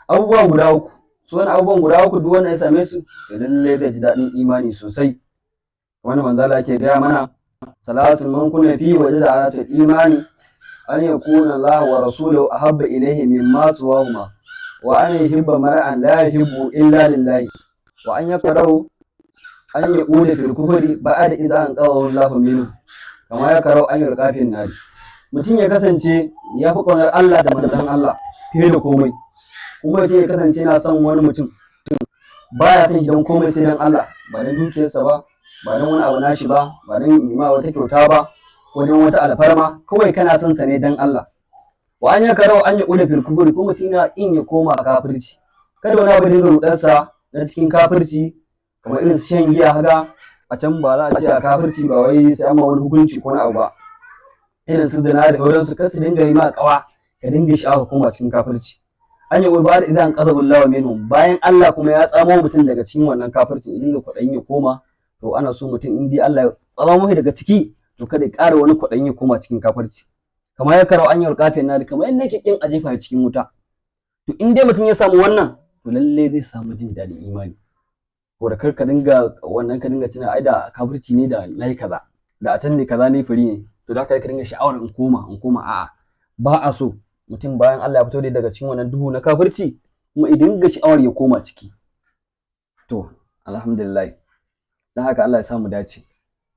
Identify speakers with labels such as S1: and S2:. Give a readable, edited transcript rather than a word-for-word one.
S1: Abubuwa guda uku su, wani abubuwan guda uku, duk wanda ya same su, to lallai zai ji daɗin imani sosai. Wani manzala yake gaya mana: salasun man kunna fi wajada alatul imani, an yakuna Allah wa rasuluhu ahabba ilayhi mimma siwahuma, wa an yuhibba mar'an la yuhibbu illa lillahi, wa an yakrahu an yaqula fil kufri ba'da idza anqadhahu Allahu minhu kama yakrahu an yulqa fin nar. Mutum ya kasance ya fi ƙaunar Allah da manzon Allah fiye da komai, kuma mutum ya kasance yana son wani mutum, baya son shi don komai sai don Allah, ba don dukiyarsa ba, ba don wani abu nashi ba, ba don yi ma wata kyauta ba ko don wata alfarma, kawai kana son sa ne don Allah. Wa an yakrahu an ya'uda fil kufri, ko mutum yana in ya koma kafirci, kada wani abu dinga rudarsa na cikin kafirci, kamar irin su shan giya haka. A can ba za a ce a kafirci ba wai sai an ma wani hukunci ko wani abu ba. Irin su zina da sauransu, kar su dinga yi ma kawa ka dinga sha'awa koma cikin kafirci. An yi ba da idan qazabullahu lahu minhum, bayan Allah kuma ya tsamo mutum daga cikin wannan kafirci, ya dinga kwaɗayin ya koma. To ana so mutum, in dai Allah ya tsamo shi daga ciki, to kada ya ƙara wani kwaɗayin ya koma cikin kafirci, kamar ya karau an yi kafin nari, kamar yadda yake kin a jefa cikin wuta. To in dai mutum ya samu wannan, to lalle zai samu jin daɗin imani. Ko da kar ka dinga wannan, ka dinga tuna, ai da kafirci ne da nayi kaza, da a can ne kaza ne, fari ne, to da ka dinga sha'awar in koma, in koma. A'a, ba a so mutum bayan Allah ya fito da daga cikin wannan duhu na kafirci kuma ya dinga sha'awar ya koma ciki. To alhamdulillah, dan haka Allah ya samu dace.